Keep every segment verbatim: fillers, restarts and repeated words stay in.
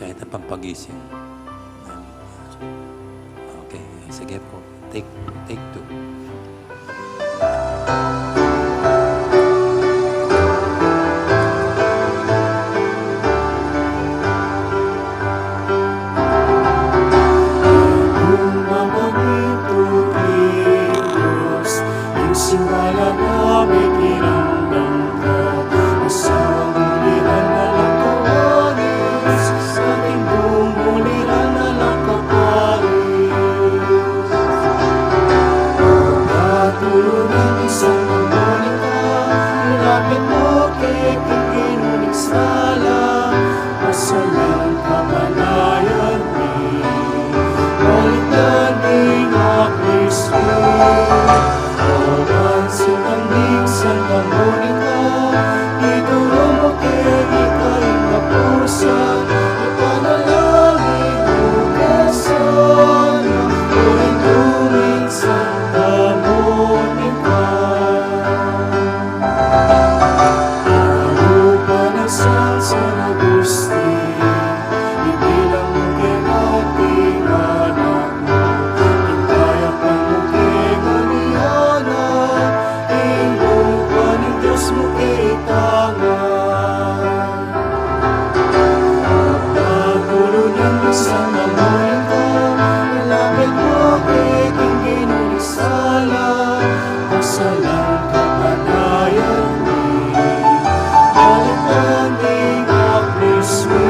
Kahit ang pampagising. Okay, sige po. Take, take two. Kung mabangin king Dios, ing simbala na mekiramdam ka, asawang uliran na lang kawalis, ating bumuliran na lang kaparis. Patulunan ning Santa Monica, lapit mo ke king Ginu ning sala, pasalan kapanayan mi, balik na ning aklis mi. O Bansitang ning Santa Monica, ituru mu ke ing kapusan, ipanalangin mu ke sana, o Indung Santa Monica. Alu pa nang San Agustin, ibilang mu keng ating anak mu, ing kayapan mu keng alianan, ing lugud ning Dios mu keng itangan. Patulunan ning Santa Monica, lapit mo ke king Ginu ning sala, pasalan kapanayan mi, balik na ning aklis mi.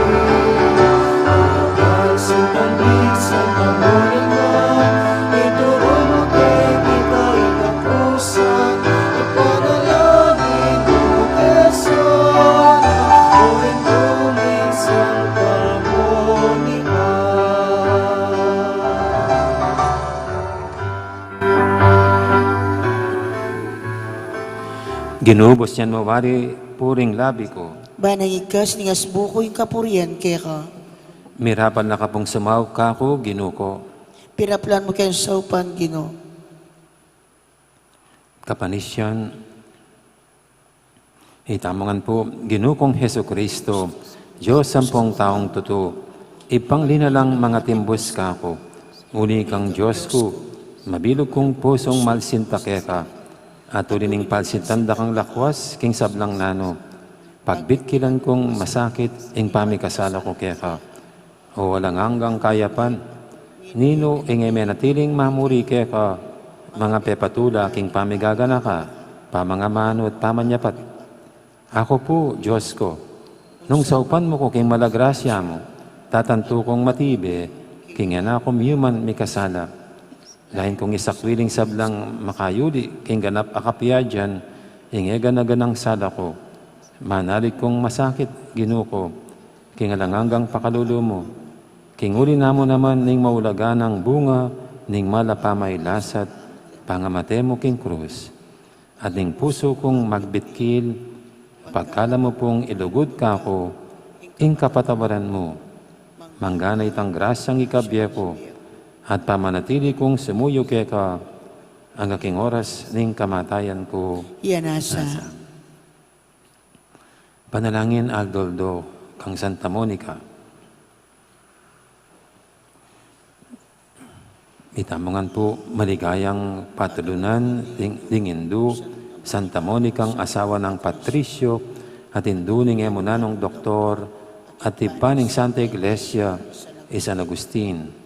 Bansitang ning Santa Monica, ituru mu ke ing kapusan, ipanalangin mu ke sana, o Indung Santa Monica. Ginu, buksan mu wari ing labi ku, ban nang igkas ning asbu ku ing kapurian keka. Mirapal na ka pung sumaup kaku, Ginu ku. Pirapalan mu keng saupan, Ginu. Kapanisian. Itamu ngan pu, Ginu kung Jesucristo, Dios ampong taung tutu, Ibpang linalang mangatimbus kaku, uli kang Dios ku, mabilug kung pusung malsinta keka, at uli ning palsintan da kang lakwas king sablang nanu, pagbitkilan kung masakit ing pamikasala ku keka. O alang anggang kayapan, ninu ing e menatiling mamuri keka, mangapepatula king pamigaganaka, pamangamanu at pamanyapat? Aku pu, Dios ku, nung saupan mu ku king mala grasya mu, tatantu kung matibe king e na ku miyuman mikasala. Lain kung isakwil ing sablang makayuli king ganap a kapiadan, ing e gana-ganang sala ku. Manalig kung masakit, Ginu ku, king alang anggang pakalulu mu, king uli na mu naman ning maulagang bunga ning mala pamailas at pangamate mu king krus. At ning pusu kung magbitkil, pagkalam mu pung ilugud kaku ing kapatawaran mu, manggana itang grasyang ikabie ku, at pamanatili kung sumuyu keka angga king oras ning kamatayan ku. Iya nasa. Nasa. Panalangin aldo-aldo kang Santa Monica. Itamu ngan pu, maligayang patulunan ding, ding indu, Santa Monicang asawa nang Patricio, at indu ning e mu nanung doktor, at ibpa ning Santa Iglesia, i San Agustin.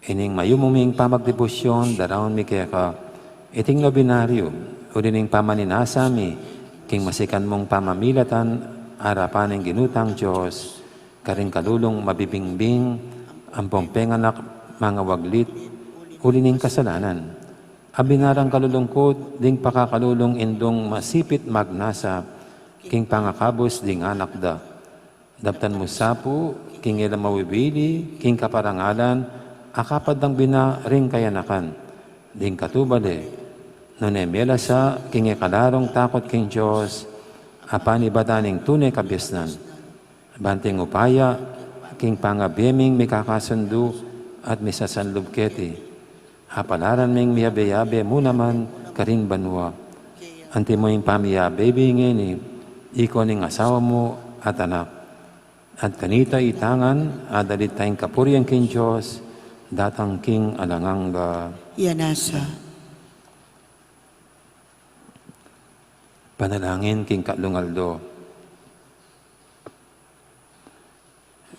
Ining mayumu ming pamagdebosyon, daraun mi keka iting nobinaryo, uli ning pamaninasa mi king masikan mung pamamilatan arapan ning Ginu tang Dios, karing kalulung mabibingbing ampong penganak mangawaglit uli ning kasalanan. Abinarang kalulungkut ding pakakalulung indung masipit magnasa king pangakabus ding anak da. Daptan mu sa pu king e la mawiwili king kaparangalan a kapad dang bina ring kayanakan ding katubale, nune mela sa king e kalarung takut king Dios, a panibatan ning tune kabiasnan. Ban ing upaya king pangabie ming mikakasundu at misasanlub keti, apalaran ming miyabe-yabe mu naman karin banua. Antimo ing pamiyabe mi ngeni, iko ning asawa mu at anak. At kanita itangan, adalit tayang kapurian king Dios, datang king alang angga. Iya nasa. Panalangin king katlung aldo.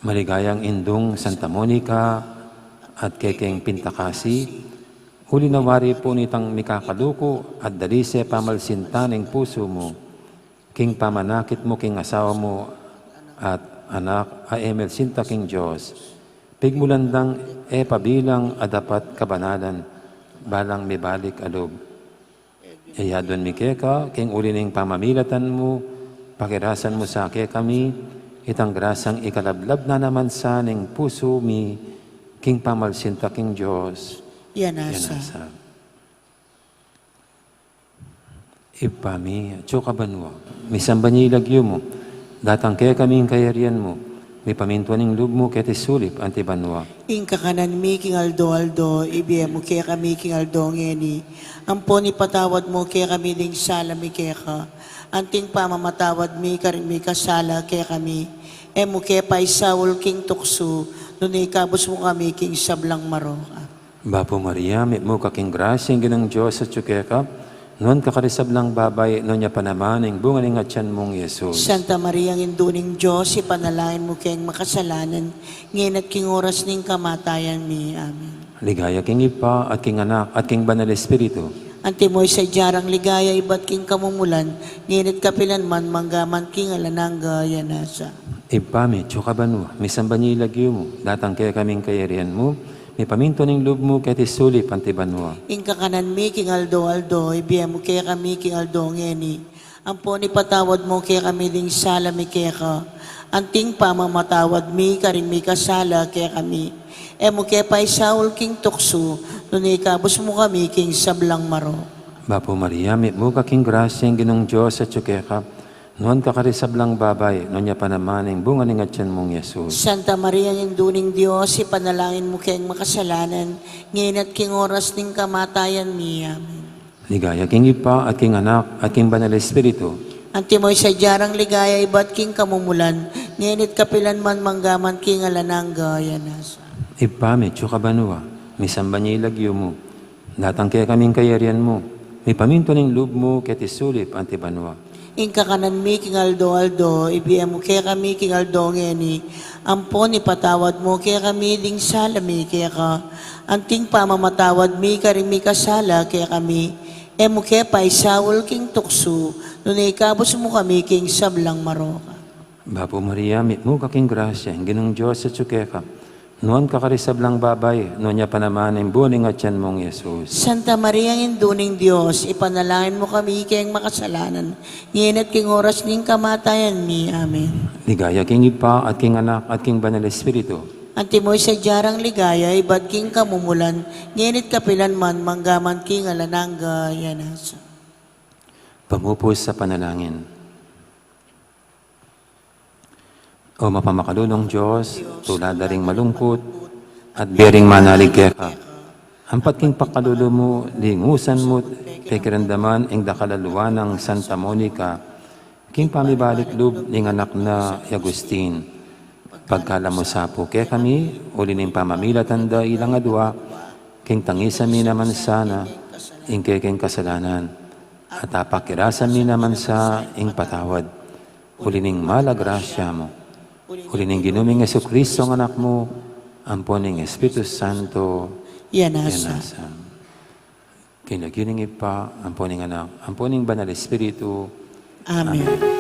Maligayang Indung Santa Monica at kekeng pintakasi, uli na wari pu nitang mikakaluku at dalise pamalsintan ing pusu mu, king pamanakit mu king asawa mu at anak a e melsinta king Dios, pigmulan dang e pabilang a dapat kabanalan, balang mibalik a lub. Iyadwan mi keka, king uli ning pamamilatan mu, pakirasan mu sa kekami itang grasang ikalablab na naman sa ning pusu mi, king pamalsinta king Dios. Iya nasa. Ibpa mi, atsu ka banua, misamban ya ing lagyu mu, datang kekami ing kayarian mu, mipamintuan ing lub mu keti sulip anti banua. Ing kakanan mi king aldo-aldo, ibie mu kekami king aldo ngeni. Ampon ipatawad mu kekami ding sala mi keka, anting pamamatawad mi karing mikasala kekami. E mu ke paisaul king tuksu, nune ikabus mu kami king sablang marok. Bapu Maria, mitmu ka king grasya, ing Ginung Dios atsu keka, nuan ka karing sablang babai, nuan ya pa naman ing bunga ning atian mung Jesus. Santa Maria, Indu ning Dios, ipanalangin mu keng makasalanan, ngeni at king oras ning kamatayan mi. Amen. Ligaya king Ibpa, at king Anak, at king Banal Espiritu. Antimo ing sadya rang ligaya, ibat king kamumulan, ngeni at kapilan man, mangga man king alang angga. Iya nasa. Ibpa mi, atsu ka banua, misamban ya ing lagyu mu, datang kekami ing kayarian mu, mipamintuan ing lub mu keti sulip anti banua. Ing kakanan mi king aldo-aldo, ibie mu kekami king aldo ngeni. Ampon ipatawad mu kekami ding sala mi keka, anting pamamatawad mi karing mikasala kekami. E mu ke paisaul king tuksu, nune ikabus mu kami king sablang marok. Bapu Maria, mitmu ka king grasya, ing Ginung Dios atsu keka, nuan ka karing sablang babai, nuan ya pa naman ing bunga ning atian mung Jesus. Santa Maria, Indu ning Dios, ipanalangin mu keng makasalanan, ngeni at king oras ning kamatayan mi. Amen. Ligaya king Ibpa, at king Anak, at king Banal Espiritu. Antimo ing sadya rang ligaya, ibat king kamumulan, ngeni at kapilan man, mangga man king alang angga. Iya nasa. Ibpa mi, atsu ka banua, misamban ya ing lagyu mu, datang kekami ing kayarian mu, mipamintuan ing lub mu keti sulip anti banua. Ing kakanan mi king aldo-aldo, ibie mu kekami king aldo ngeni. Ampon ipatawad mu kekami ding sala mi keka, anting pamamatawad mi karing mikasala kekami. E mu ke paisaul king tuksu, nune ikabus mu kami king sablang marok. Bapu Maria, mitmu ka king grasya, ing Ginung Dios atsu keka, nuan ka karing sablang babai, nuan ya pa naman ing bunga ning atian mung Jesus. Santa Maria, Indu ning Dios, ipanalangin mu kami keng makasalanan, ngeni at king oras ning kamatayan mi. Amen. Ligaya king Ibpa, at king Anak, at king Banal Espiritu. Antimo ing sadya rang ligaya, ibat king kamumulan, ngeni at kapilan man, mangga man king alang angga. Iya nasa. Pamupus a panalangin. O mapamakalulung Dios, tula da ring malungkut at bie ring manalig keka, ampat king pakalulu mu, lingusan mu't pekiramdaman ing dakal a lua nang Santa Monica king pamibalik lub ning anak na i Agustin. Pagkalub mu sa pu kekami, uli ning pamamilatan da ilang adua, king tangisan mi naman sana ing kekeng kasalanan, at apakirasan mi naman sa ing patawad. Uli ning mal a grasya mu, uli ning Ginu ming Jesucristo a Anak mu, ampon ning Espiritu Santo. Iya nasa. King lagyu ning Ibpa, ampon ning Anak, ampon ning Banal Espiritu. Amen. Amen.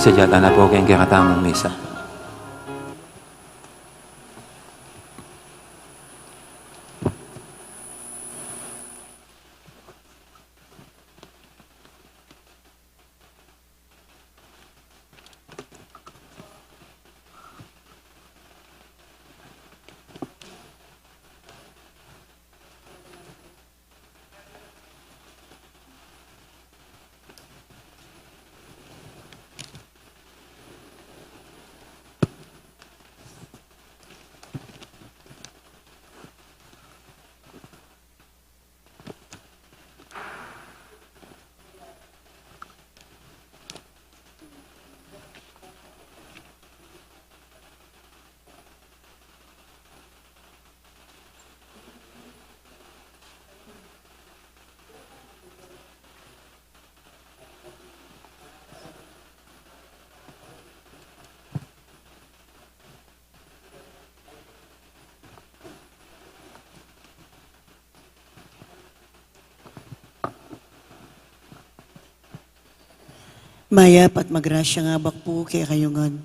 Sadya tana pu king kekatamung misa. Mayap at magrasyang abak pu kekayu ngan.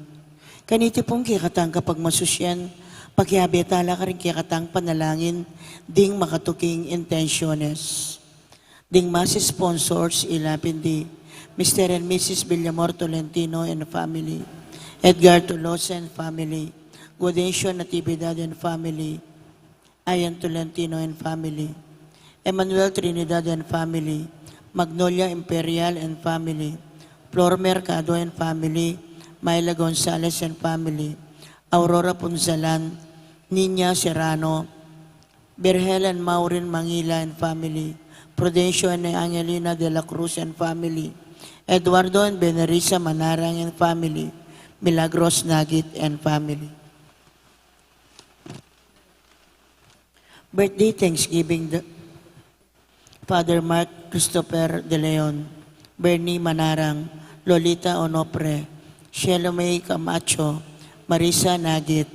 Kaniti pung kekatang kapagmasusyan, pakiabe tala karing kekatang panalangin ding makatuking intensyones. Ding mass sponsors ila pin di Mister and Missus Villamor Tolentino and family, Edgar Tolosa and family, Gudencio Natividad and family, Ian Tolentino and family, Emmanuel Trinidad and family, Magnolia Imperial and family, Flor Mercado and family, Myla Gonzalez and family, Aurora Punzalan, Nina Serrano, Virgel and Maureen Mangila and family, Prudencio and Angelina de la Cruz and family, Eduardo and Benarisa Manarang and family, Milagros Nagit and family. Birthday Thanksgiving, the Father Mark Christopher De Leon, Bernie Manarang, Lolita Onofre, Shelomay Camacho, Marisa Nagit,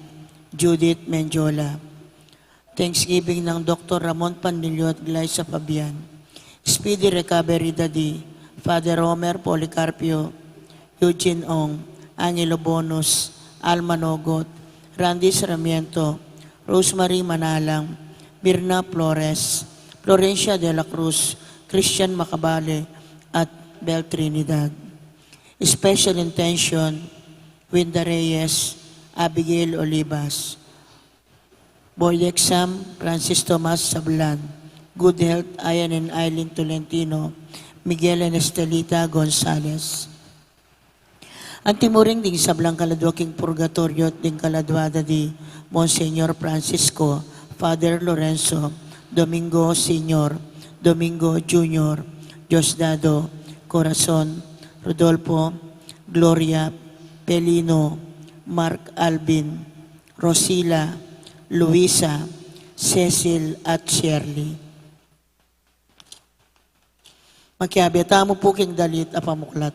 Judith Mendiola. Thanksgiving ng Doktor Ramon Panlilio at Glyza Fabian. Speedy recovery, Daddy. Father Romer Policarpio, Eugene Ong, Angelo Bonus, Alma Nogot, Randy Sarmiento, Rosemary Manalang, Mirna Flores, Florencia de la Cruz, Christian Macabale, at Bel Trinidad. Special intention, Winda Reyes, Abigail Olivas, Boy Exam, Francis Tomas Sablan, good health, Ian and Eileen Tolentino, Miguel and Estelita Gonzalez. Antimurin ding sablang kaladua king purgatoryo at ding kaladua da di Monsignor Francisco, Father Lorenzo, Domingo Senior, Domingo Junior, Diosdado, Corazon, Rodolfo, Gloria, Pelino, Mark Alvin, Rosila, Luisa, Cecil, at Shirley. Makiabe tamu pu king dalit a pamuklat.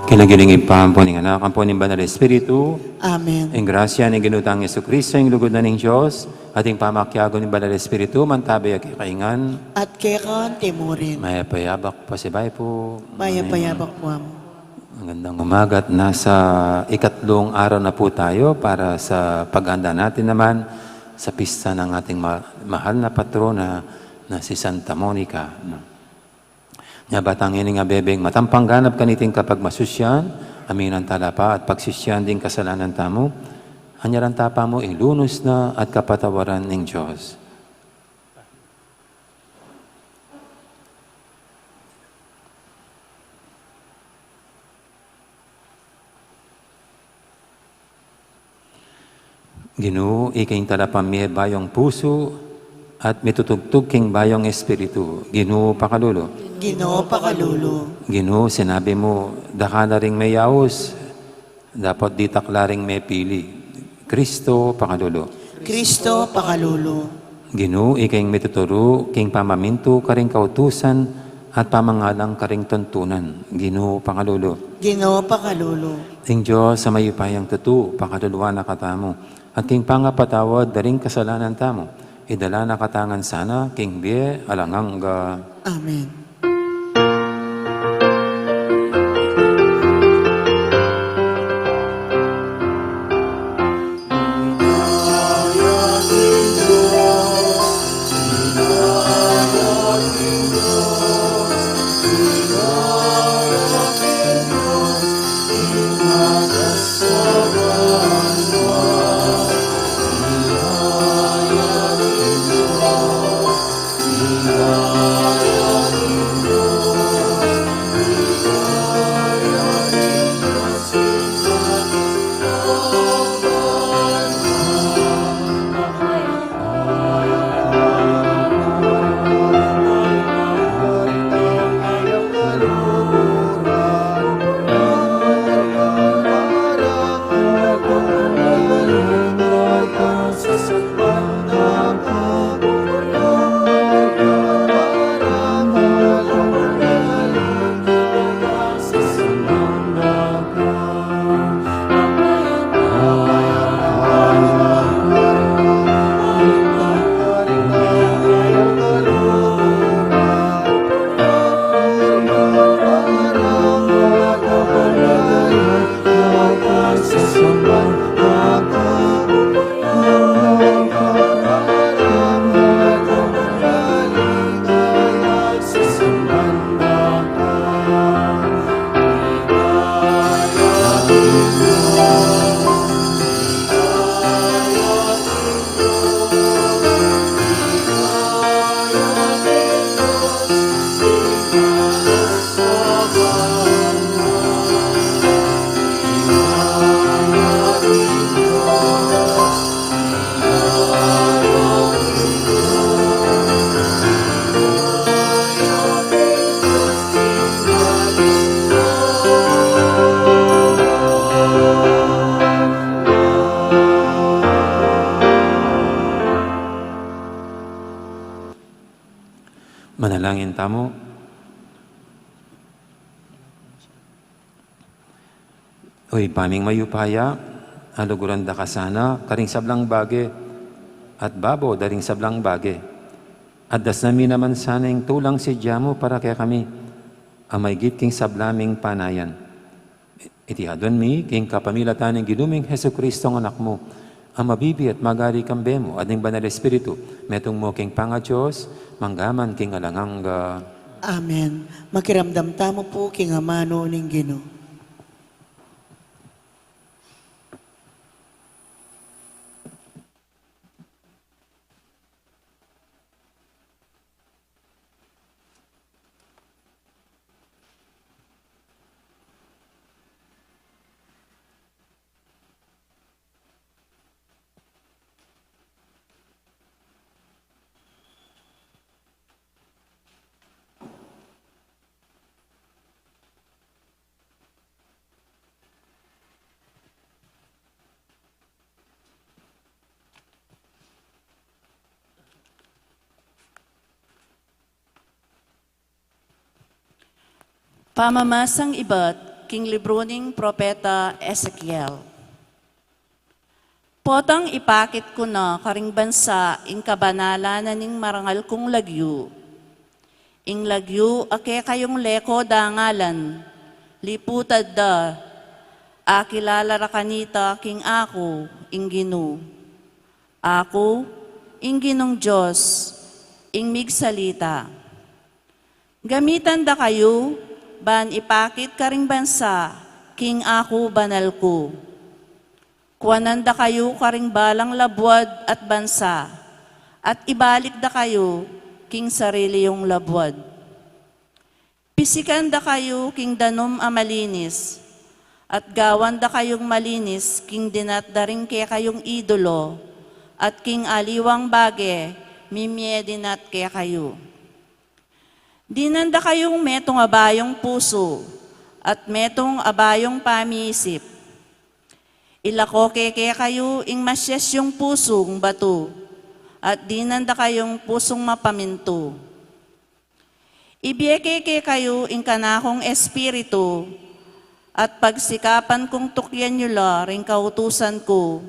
King lagyu ning Ibpa, ampo ning Anak, ampo ning Banal Espiritu. Amen. Ing grasya ning Ginu tang Jesucristo, ing lugud na ning Dios, at ing pamakiabe ning Banal Espiritu, mantabe ya kekayu. At keka mu rin. Mayap a yabak, pasibayu pu. Mayap a yabak pu. Magandang umaga at nasa ikatlong araw na po tayo para sa paghanda natin naman sa pista ng ating ma-, mahal na patrona na si Santa Monica, no? Nya ba tang ini nga bebeng matampang ganap kaniting kapagmasusyan, aminan tala pa at pagsisyan ding kasalanan tamu, anyaran ta pa mu ing lunus na at kapatawaran ning Dios. Ginu, ika ing talapamye bayung pusu at mitutugtug king bayung espiritu. Ginu, pakalulu. Ginu, pakalulu. Ginu, sinabi mu, dakal la ring meyaus, dapot ditak la ring mepili. Kristo, pakalulu. Kristo, pakalulu. Ginu, ika ing mituturu king pamamintu karing kautusan at pamangalang karing tuntunan. Ginu, pakalulu. Ginu, pakalulu. Ing Dios a mayupayang tutu, pakaluluan na katamu. At king pangapatawad da ring kasalanan tamu, idala na katamu ngan sana king bie alang angga. Amen. Manalangin tamu. O Ibpa ming mayupaya, aluguran da ka sana karing sablang bage, at babo da ring sablang bage. At dasnan mi naman sana ing tulang sidya mu para kekami, a maigit king sabla ming panayan. Iti adwan mi king kapamilatan ning Ginu ming Jesucristo, Anak mu, a mabibie at magari kambe mu at ning Banal Espiritu, metung mu king pangaDios, mangga man king alang angga. Amen. Makiramdam tamu pu king amanu ning Ginu. Pamamasang ibat King libru ning Propeta Ezekiel. Potang ipakit ku na karing bansa ing kabanalan na ning marangal kung lagyu. Ing lagyu a kekayung leko dangalan, liputad da, akilala ra kanita king aku, ing Ginu. Aku, ing Ginung Dios, ing migsalita. Gamitan da kayu, ban ipakit karing bansa, king aku banal ku. Kuanan da kayu karing balang labuad at bansa, at ibalik da kayu, king sarili yung labuad. Pisikan da kayu king danum a malinis, at gawan da kayung malinis king dinat da ring kekayung idolo, at king aliwang bage, mimie dinat kekayu. Dinan da kayung metung a bayung pusu, at metung a bayung pamiisip. Ilako ke kekayu ing masyasyung pusung batu, at dinan da kayung pusung mapamintu. Ibie ke kekayu ing kanakung Espiritu, at pagsikapan kung tukyan yu la ring kautusan ku,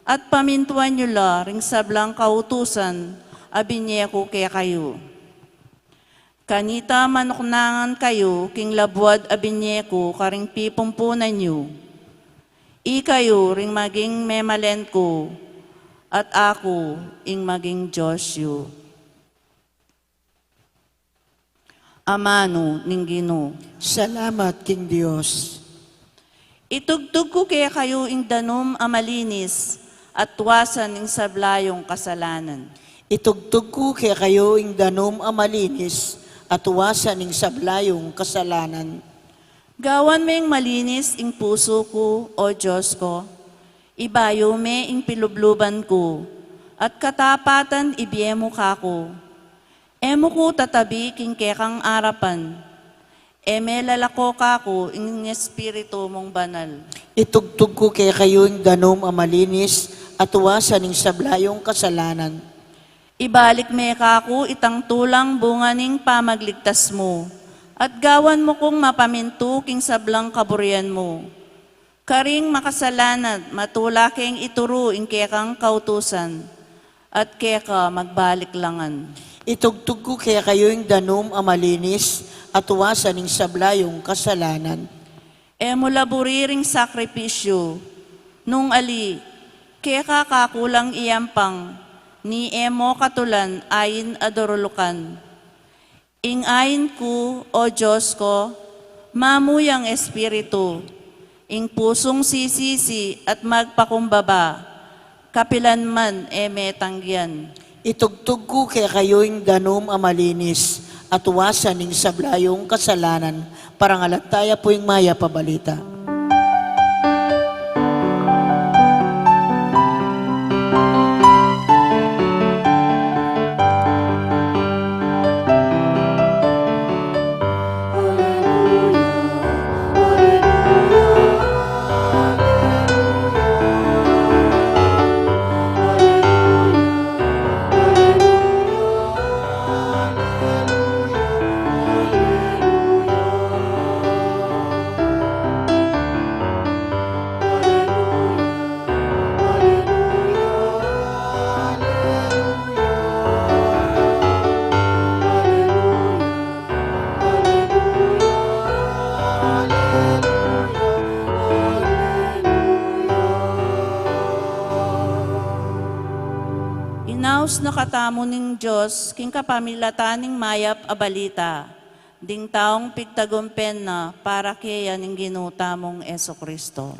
at pamintuan yu la ring sablang kautusan a binie ku kekayu. Kanita manuknangan kayu king labuad a binie ku karing pipumpunan yu. Ikayu ring maging memalen ku, at aku ing maging Dios yu. Amanu ning Ginu. Salamat king Dios. Itugtug ku kekayu ing danum a malinis, at wasan ing sabla yung kasalanan. Itugtug ku kekayu ing danum a malinis, at wasan ing sabla yung kasalanan. Gawan meng malinis ing pusu ku, O Dios ko. Ibayu me ing pilubluban ku, at katapatan ibie mu kaku. E mu ku tatabi king kekang arapan. E me lalako kaku ing Espiritu mung banal. Itugtug ku kekayu ing danum a malinis, at wasan ing sabla yung kasalanan. Ibalik me kaku itang tulang bunga ning pamagligtas mu, at gawan mu kung mapamintu king sablang kaburian mu. Karing makasalanan, matula keng ituru ing kekang kautusan, at keka magbalik la ngan. Itugtug ku kekayu ing danum a malinis, at wasan ing sabla yung kasalanan. E mu la buri ring sakripisyu, nung ali, keka kaku lang iyampang, ni e mu katulan ain a durulukan. Ing ain ku, O Dios ko, mamu yang Espiritu, ing pusung sisisi at magpakumbaba, kapilan man e me tanggian. Itugtug ku kekayu ing danum a malinis, at wasan ing sabla yung kasalanan, parangalan taya pu ing mayap a balita. Inaus na katamu ning Dios king kapamilatan ning mayap a balita, ding taung pigtagumpen na para keya ning Ginu tamung Jesucristo.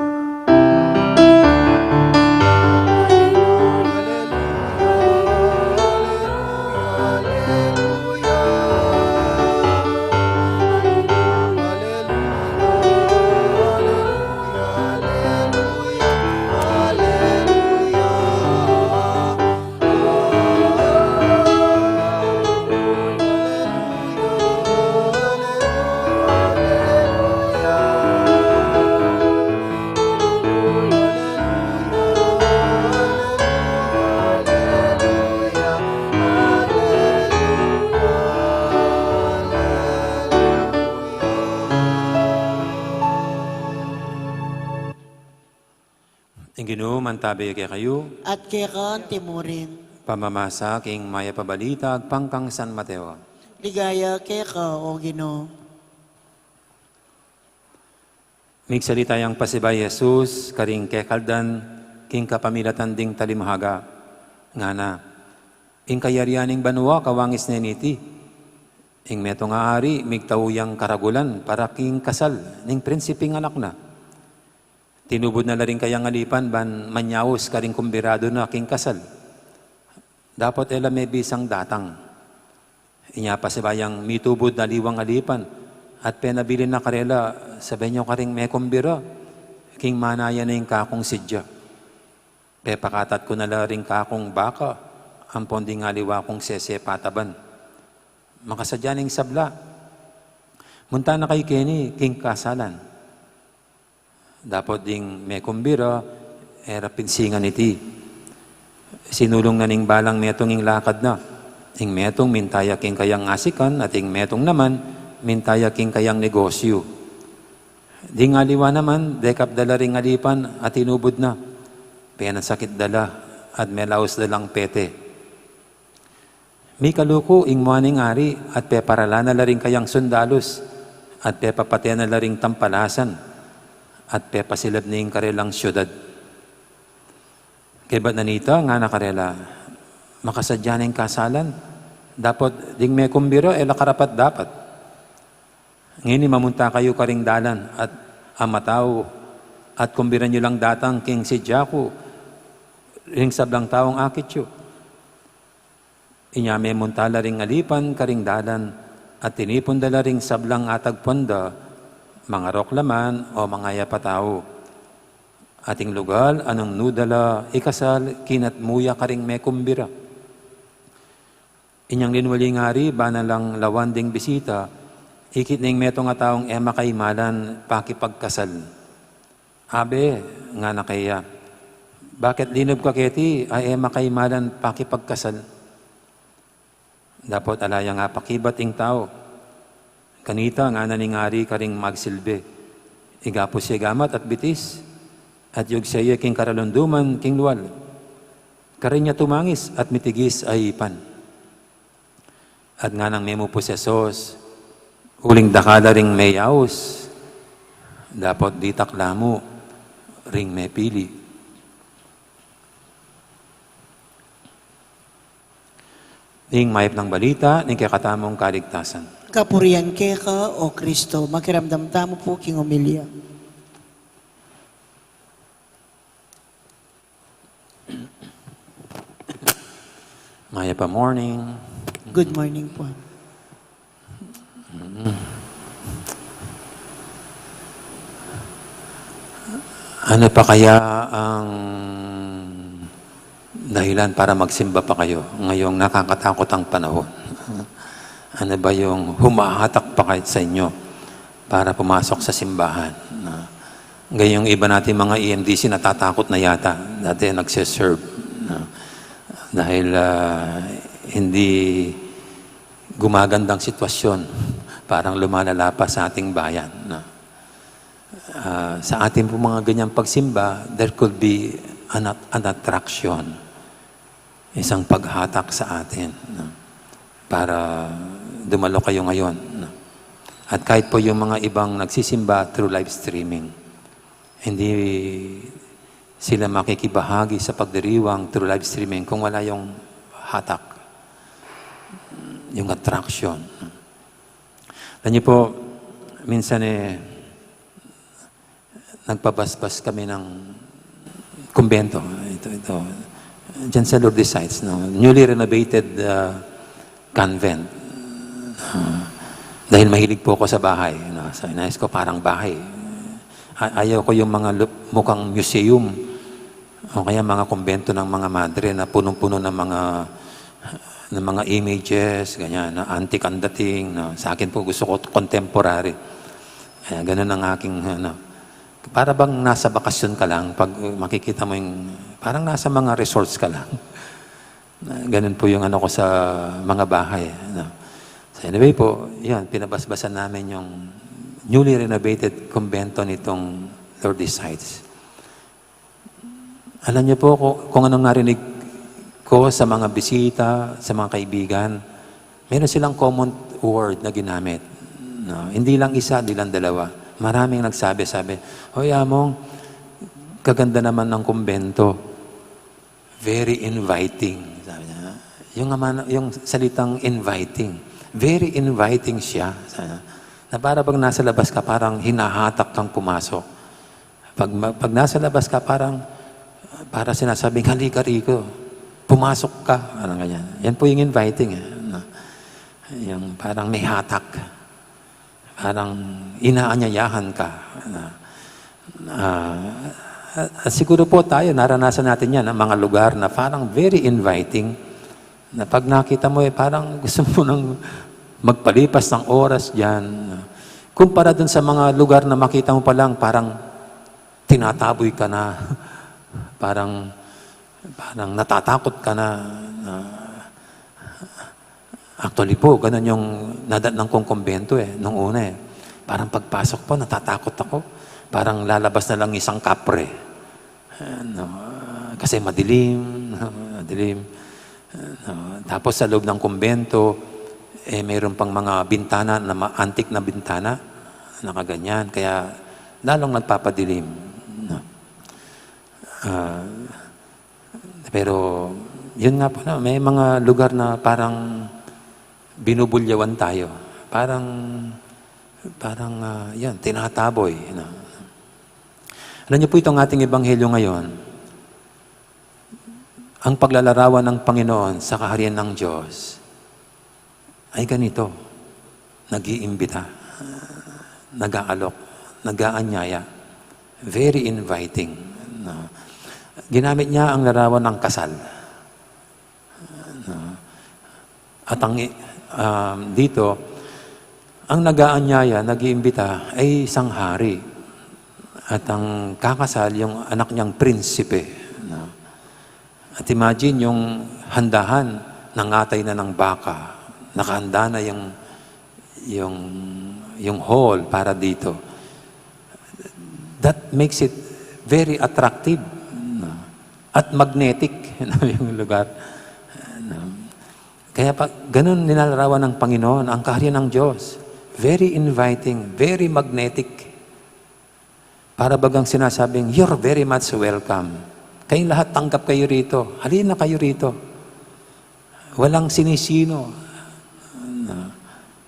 Ing Ginu mantabe kekayu. At keka antimurin. Pamamasa king Mayap a Balita agpang kang San Mateo. Ligaya keka, O Ginu. Migsalita yang pasibayu i Jesus karing kekaldan king kapamilatan ding talinghaga, ngana: Ing kayarian ning banua kawangis ne niti. Ing metung a ari migtau yang karagulan para king kasal ning prinsiping anak na. Tinubud na la ring kayang alipan ban manyaus karing kumbiradu na king kasal, dapot e la mebisang datang. Inya pasibayu yang mitubud na aliwang alipan at penabilin na karela: Sabi yu karing mekumbira, king manaya ne ing kakung sidya, pepakatat ku na la ring kakung baka ampon ding aliwa kung sese pataban. Makasadya neng sabla, munta na kayu keni king kasalan. Dapot ding mekumbira e ra pinsingan iti. Sinulung na ning balang metung ing lakad na. Ing metung minta ya king kayang asikan at ing metung naman minta ya king kayang negosyu. Ding aliwa naman dekap da la ring alipan at tinubud na. Penasakit da la at melaus da lang pete. Mikaluku ing mua ning ari at peparalan na la ring kayang sundalus at pepapate na la ring tampalasan at pepasilab ne ing karelang siudad. Kaybat na nita, ngana karela: Makasadya neng kasalan, dapot ding mekumbira e la karapat-dapat. Ngeni mamunta kayu karing dalan at amatau at kumbiran yu lang datang king sidya ku ring sablang taung akit yu. Inya memunta la ring alipan karing dalan at tinipun da la ring sablang atagpuan da, mangarok la man o mangayap a tau. At ing lugal a nung nu da la ikasal kinatmu ya karing mekumbira. Inyang linwali ing ari bana lang lawan ding bisita, ikit ne ing metung a taung e makaimalan pakipagkasal. Abe, ngana keya, bakit linub ka keti a e makaimalan pakipagkasal? Dapot ala yang apakibat ing tau. Kanita, ngana ning ari karing magsilbi, igapus ye gamat at bitis at yugse ye king karalunduman king lual. Karin ya tumangis at mitigis a ipan. At nganang memupus i Jesus uling dakal la ring meyaus, dapot ditak la mu ring mepili. Ning mayap nang balita ning kekatamung kaligtasan. Kapurian keka, O Kristo. Makiramdam tamu pu king omilya. Mayap a morning. Good morning po. Mm. Ano pa kaya ang dahilan para magsimba pa kayo ngayong nakakatakot ang panahon? Ano ba yung humahatak pa kahit sa inyo para pumasok sa simbahan? Na, gayong iba natin mga E M D C natatakot na yata. Dati nagse-serve, no? Dahil, ah, hindi gumagandang sitwasyon, parang lumalala pa sa ating bayan, no? Ah, sa atin pong mga ganyang pagsimba, there could be an at-, an attraction, isang paghatak sa atin, no? Para dumalo kayo ngayon, no? At kahit po yung mga ibang nagsisimba through live streaming, hindi sila makikibahagi sa pagdiriwang through live streaming kung wala yung hatak, yung attraction. Alam niyo po, minsan eh, nagpabasbas kami ng kumbento. Ito, ito. Diyan sa Lourdes Heights, no? Newly renovated, ah, convent. Ah, dahil mahilig po ako sa bahay, no? So, inayos ko parang bahay. A-, ayaw ko yung mga lu-, mukhang museum. O kaya mga kumbento ng mga madre na punong-puno ng mga, ng mga images, ganyan, na antique ang dating, no? Sa akin po, gusto ko contemporary. Kaya ganun ang aking, ano, para bang nasa bakasyon ka lang, pag makikita mo yung, parang nasa mga resorts ka lang. Na ganun po yung ano ko sa mga bahay, no? So anyway po, yun, pinabasbasan namin yung newly renovated kumbento nitong Lourdes Heights. Alam niyo po kung, kung anong narinig ko sa mga bisita, sa mga kaibigan, meron silang common word na ginamit. No? Hindi lang isa, hindi lang dalawa. Maraming nagsabi, sabi, "Hoy, Among, kaganda naman ng kumbento. Very inviting," sabi niya. Yung, ama, yung salitang inviting, very inviting siya. Sabi niya, na para bang nasa labas ka, parang hinahatak kang pumasok. Pag, ma- pag nasa labas ka, parang, para sinasabing, "Halika rito, pumasok ka." Parang ganyan. Yan po yung inviting. Eh, no? Yung parang may hatak. Parang inaanyayahan ka. No? Ah, at siguro po tayo, naranasan natin yan, ang mga lugar na parang very inviting. Na pag nakita mo, eh, parang gusto mo nang magpalipas ng oras dyan. Kumpara dun sa mga lugar na makita mo pa lang, parang tinataboy ka na, parang, parang natatakot ka na. Na actually po, ganun yung nadatnan kong kumbento eh, nung una eh. Parang pagpasok po, natatakot ako. Parang lalabas na lang isang kapre. Ano, kasi madilim, madilim. Ano, tapos sa loob ng kumbento, eh, mayroon pang mga bintana na ma- antik na bintana, nakaganyan. Kaya lalong nagpapadilim. No? Ah, pero, yun nga po, no, may mga lugar na parang binubulyawan tayo. Parang, parang, ah, yan, tinataboy. No? Alam niyo po, itong ating ebanghelyo ngayon, ang paglalarawan ng Panginoon sa kaharian ng Diyos ay ganito, nag-iimbita, nag-aalok, nag-aanyaya. Very inviting. No? Ginamit niya ang larawan ng kasal. No? At ang, um, dito, ang nag-aanyaya, nag-iimbita ay isang hari. At ang kakasal, yung anak niyang prinsipe. No? At imagine yung handahan, nangatay na ng baka, nakahanda na yung, yung, yung hall para dito. That makes it very attractive, no? At magnetic, no, yung lugar. No? Kaya pa, ganun nilalarawan ng Panginoon ang kaharian ng Diyos. Very inviting, very magnetic. Para bagang sinasabing, "You're very much welcome. Kayong lahat, tanggap kayo rito. Halina kayo rito. Walang sinisino. No?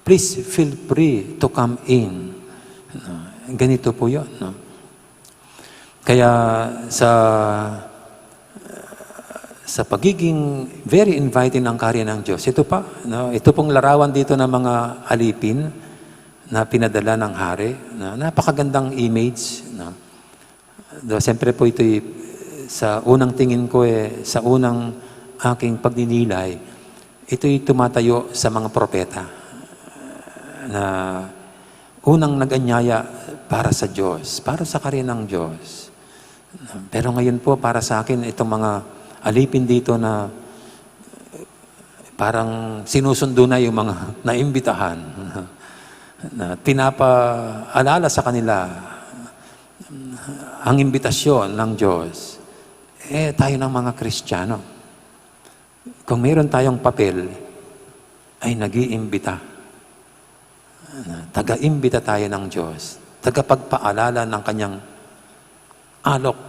Please feel free to come in." No? Ganito po yun. No? Kaya sa, sa pagiging very inviting ng kaharian ng Diyos, ito pa, no? Ito pong larawan dito ng mga alipin na pinadala ng hari, no? Napakagandang image. No? Do, siyempre po, ito'y sa unang tingin ko, eh, sa unang aking pagninilay, ito'y tumatayo sa mga propeta na unang nag-anyaya para sa Diyos, para sa kaharian ng Diyos. Pero ngayon po, para sa akin, itong mga alipin dito na parang sinusundo na yung mga naimbitahan, na pinapaalala sa kanila ang imbitasyon ng Diyos, eh, tayo ng mga Kristiyano, kung mayroon tayong papel, ay nag-iimbita. Taga-imbita tayo ng Diyos. Tagapagpaalala ng kanyang alok.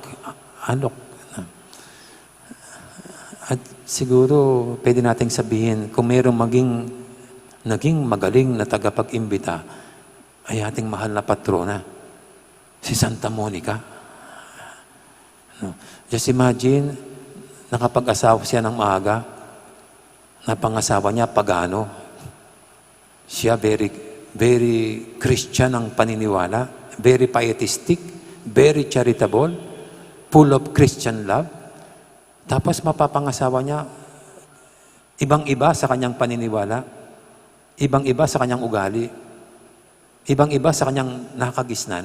Alok. At siguro, pwede nating sabihin, kung mayroong maging, naging magaling na tagapag-imbita, ay ating mahal na patrona, si Santa Monica. No? Just imagine, nakapag-asawa siya ng maaga, napangasawa niya, pagano. Siya very, very Christian ang paniniwala, very pietistic, very charitable, full of Christian love. Tapos mapapangasawa niya, ibang-iba sa kanyang paniniwala, ibang-iba sa kanyang ugali, ibang-iba sa kanyang nakagisnan.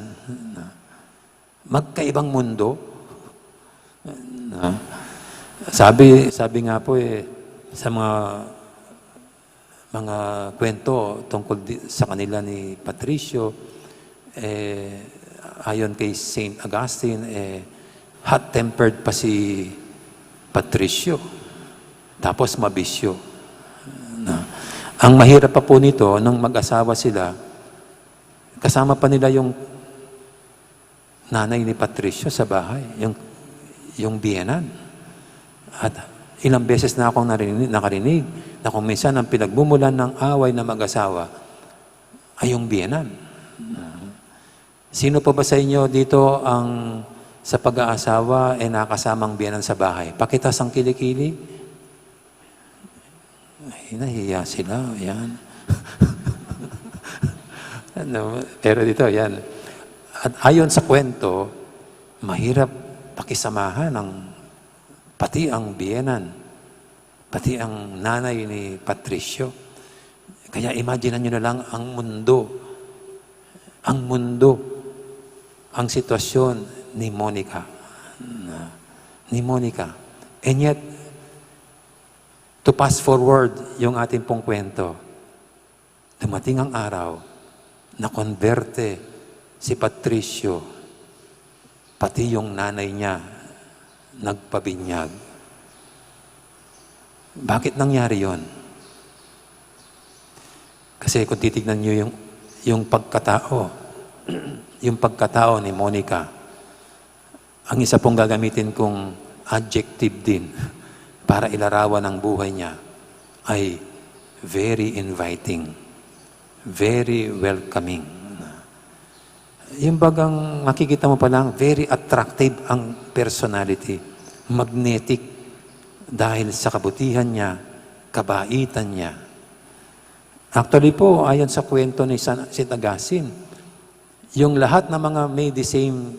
Magkaibang mundo. No? Sabi, sabi nga po eh, sa mga, mga kwento tungkol di, sa kanila ni Patricio, eh, ayon kay Saint Augustine, eh, Hot-tempered pa si Patricio. Tapos mabisyo. Na, ang mahirap pa po nito, nung mag-asawa sila, kasama pa nila yung nanay ni Patricio sa bahay, yung, yung biyenan. At ilang beses na akong narinig, nakarinig na kung minsan ang pinagmumulan ng away na mag-asawa ay yung biyenan. Sino pa ba sa inyo dito ang sa pag-aasawa, eh, nakasamang biyenan sa bahay? Pakita sang kilikili. Ay, nahiya sila. Yan. Ano, pero dito, yan. At ayon sa kwento, mahirap pakisamahan ang, pati ang biyenan, pati ang nanay ni Patricio. Kaya imagine nyo na lang ang mundo, ang mundo, ang sitwasyon ni Monica. Na, ni Monica. And yet, to fast forward yung ating pong kwento, dumating ang araw na konberte si Patricio, pati yung nanay niya nagpabinyag. Bakit nangyari yon? Kasi kung titignan nyo yung, yung pagkatao, yung pagkatao ni Monica, ang isa pong gagamitin kong adjective din para ilarawan ang buhay niya ay very inviting, very welcoming. Yung bagang makikita mo pa lang, very attractive ang personality, magnetic dahil sa kabutihan niya, kabaitan niya. Actually po, ayon sa kwento ni San, Saint Augustine, yung lahat ng mga may the same,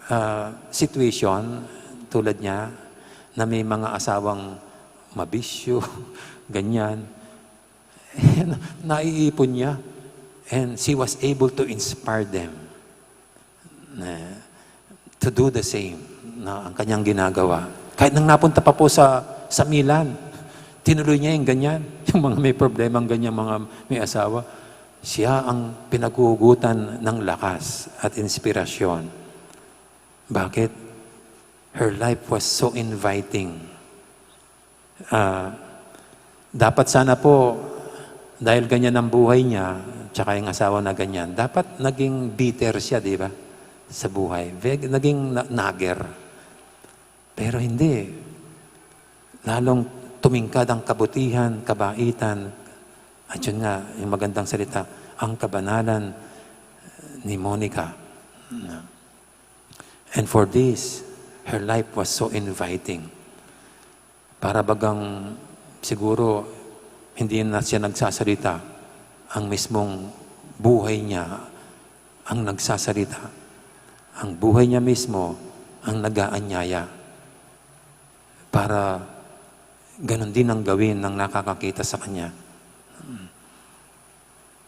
ah, situation tulad niya, na may mga asawang mabisyo, ganyan, naiipon niya, and she was able to inspire them na to do the same na ang kanyang ginagawa. Kahit nang napunta pa po sa, sa Milan, tinuloy niya yung ganyan. Yung mga may problemang ganyan, mga may asawa, siya ang pinaghuhugutan ng lakas at inspirasyon. Bakit? Her life was so inviting. Ah, dapat sana po, dahil ganyan ang buhay niya, tsaka yung asawa na ganyan, dapat naging bitter siya, di ba? Sa buhay. Ve-, naging na-, nagger. Pero hindi. Lalong tumingkad ang kabutihan, kabaitan, at yun nga, yung magandang salita, ang kabanalan ni Monica. And for this, her life was so inviting. Para bagang siguro hindi na siya nagsasalita, ang mismong buhay niya ang nagsasalita. Ang buhay niya mismo ang nag-aanyaya para ganun din ang gawin ng nakakakita sa kanya.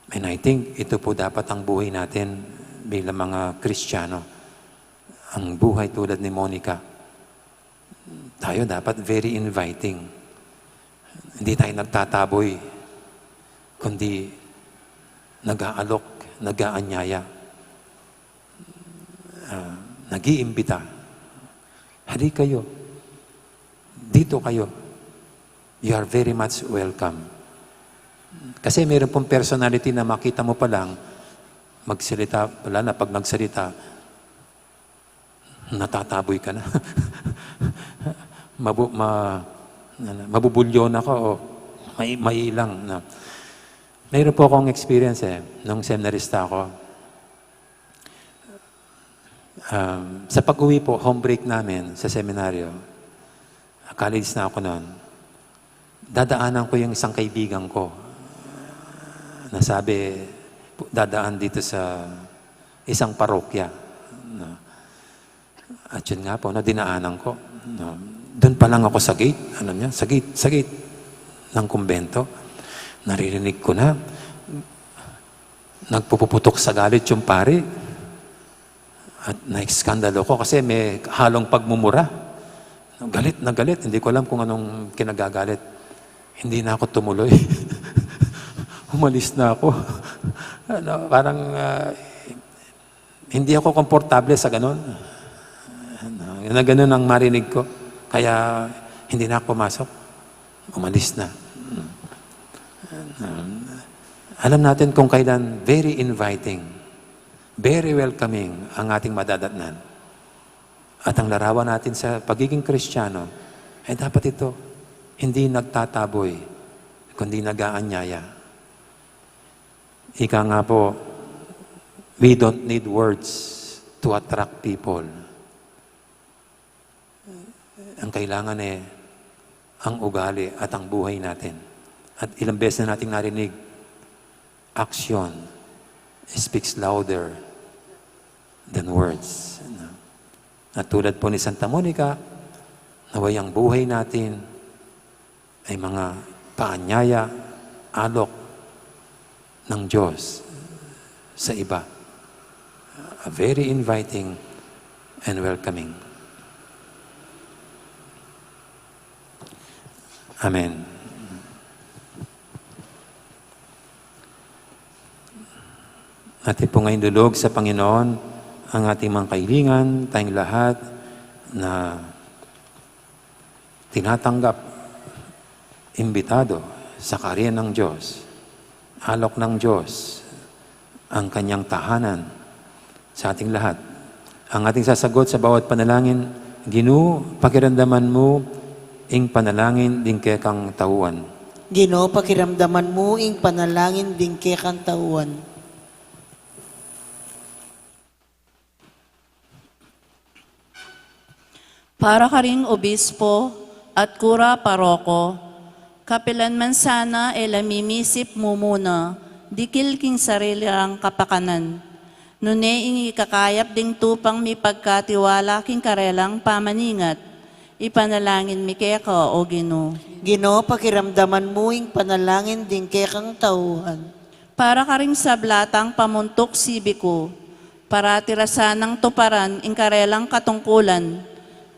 And I think ito po dapat ang buhay natin bilang mga Kristiyano. Ang buhay tulad ni Monica, tayo dapat very inviting. Hindi tayo nagtataboy, kundi nag-aalok, nag-aanyaya, ah, nag-iimbita. Hali kayo. Dito kayo. You are very much welcome. Kasi meron pong personality na makita mo pa lang, magsalita, wala na, pag nagsalita, natataboy ka na. Mabu-, ma-, ano, mabubulyo na ka o may, mailang na. Meron po akong experience eh, nung seminarista ako. Um, sa pag-uwi po, home break namin sa seminaryo, college na ako noon, dadaanan ko yung isang kaibigan ko na sabi, dadaan dito sa isang parokya. No? At yun nga po, no, dinaanan ko. No? Doon pa lang ako sa gate, alam niya, sa gate, sa gate ng kumbento. Naririnig ko na, nagpupuputok sa galit yung pari. At naiskandalo ko kasi may halong pagmumura. Galit na galit, hindi ko alam kung anong kinagagalit. Hindi na ako tumuloy. Umalis na ako. Ano, parang, ah, hindi ako komportable sa ganun. Na ganun ang marinig ko. Kaya hindi na ako pumasok. Umalis na. Alam natin kung kailan very inviting, very welcoming ang ating madadatnan. At ang larawan natin sa pagiging Kristiyano, eh, dapat ito hindi nagtataboy, kundi nag-aanyaya. Ika nga po, we don't need words to attract people. Ang kailangan, eh, ang ugali at ang buhay natin. At ilang beses na nating narinig, action speaks louder than words. At tulad po ni Santa Monica, naway ang buhay natin ay mga paanyaya, alok ng Diyos sa iba. A very inviting and welcoming. Amen. Atin po ngayong lulog sa Panginoon ang ating mga kahilingan, tayong lahat na tinatanggap, imbitado sa kaharian ng Diyos, alok ng Diyos, ang kanyang tahanan sa ating lahat. Ang ating sasagot sa bawat panalangin, Ginu, pakiramdaman mu ing panalangin ding kekang tauan. Ginu, pakiramdaman mu ing panalangin ding kekang tauan. Para karing obispo at kura paroko, kapilan man sana e la mimisip mumuna dikil king sarili rang kapakanan, nune ing ikakayap ding tupang mipagkatiwala king karelang pamaningat, ipanalangin mi keka, O Ginu. Ginu, pakiramdaman mu ing panalangin ding kekang tauan. Para karing sabla tang pamuntuk sibiku, parati ra sanang tuparan ing karelang katungkulan,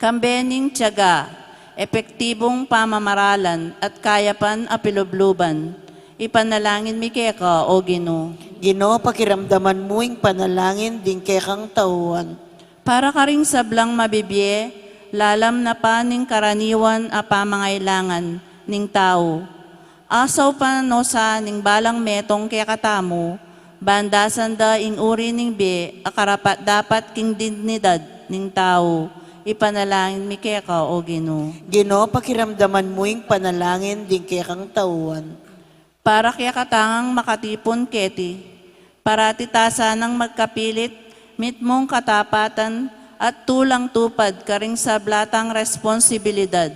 kambe ning tiyaga, epektibung pamamaralan at kayapan a pilubluban, ipanalangin mi keka, O Ginu. Ginu, pakiramdaman mu ing panalangin ding kekang tauan. Para karing sablang mabibie, lalam na pa ning karaniwan a pamangailangan ning tau. Asaupan no sa ning balang metung kekatamu, ban dasan da ing uri ning bie a karapat-dapat king dignidad ning tau, ipanalangin mi keka, O Ginu. Ginu, pakiramdaman mu ing panalangin ding kekang tauan. Para kekatang makatipun keti, parati ta sanang magkapilit mitmung katapatan at tulang tupad karing sabla tang responsibilidad.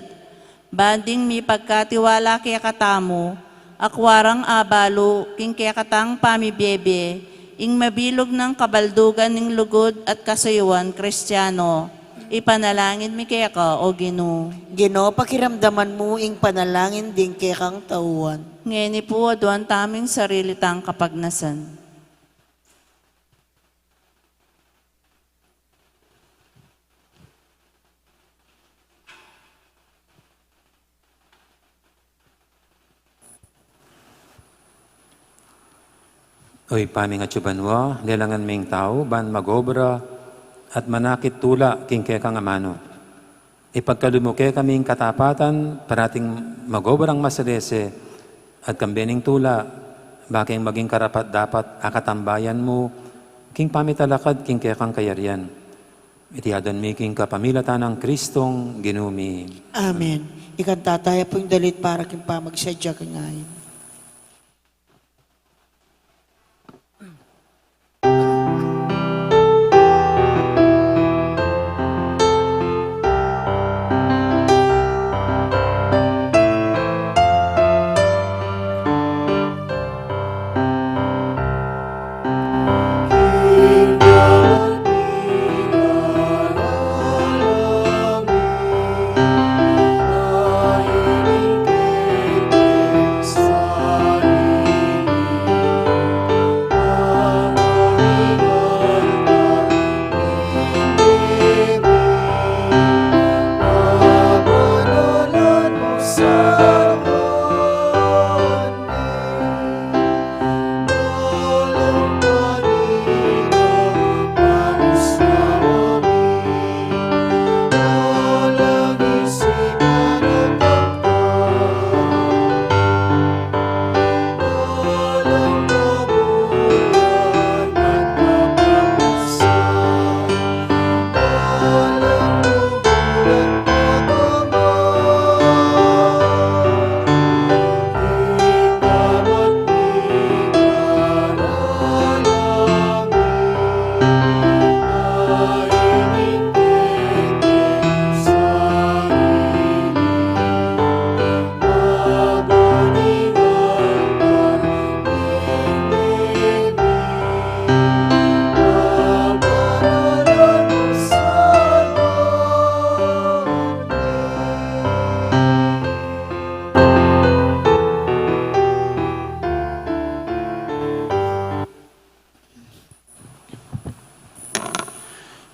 Ban ding mipagkatiwala kekatamu, akwa rang abalu king kekatang pamibie-bie, ing mabilug nang kabaldugan ning lugud at kasuyuan Kristiano. Ipanalangin mi keka, O Ginu. Ginu, pakiramdaman mu ing panalangin ding kekang tauan. Ngeni pu, aduan tamu ing sarili tang kapagnasan. O Ibpa mi a atsu banua, lelangan me ing tau ban mag-obra at manakit tula king kekang amanu. Ipagkalub mu kekami ing katapatan, parating mag-obrang masalese at kambe ning tula, ba keng maging karapat-dapat a katambayan mu king pamitalakad king kekang kayarian. Iti aduan mi king kapamilatan nang Kristong Ginu mi. Amen. Ikanta taya pu ing dalit para king pamagsadya king ain.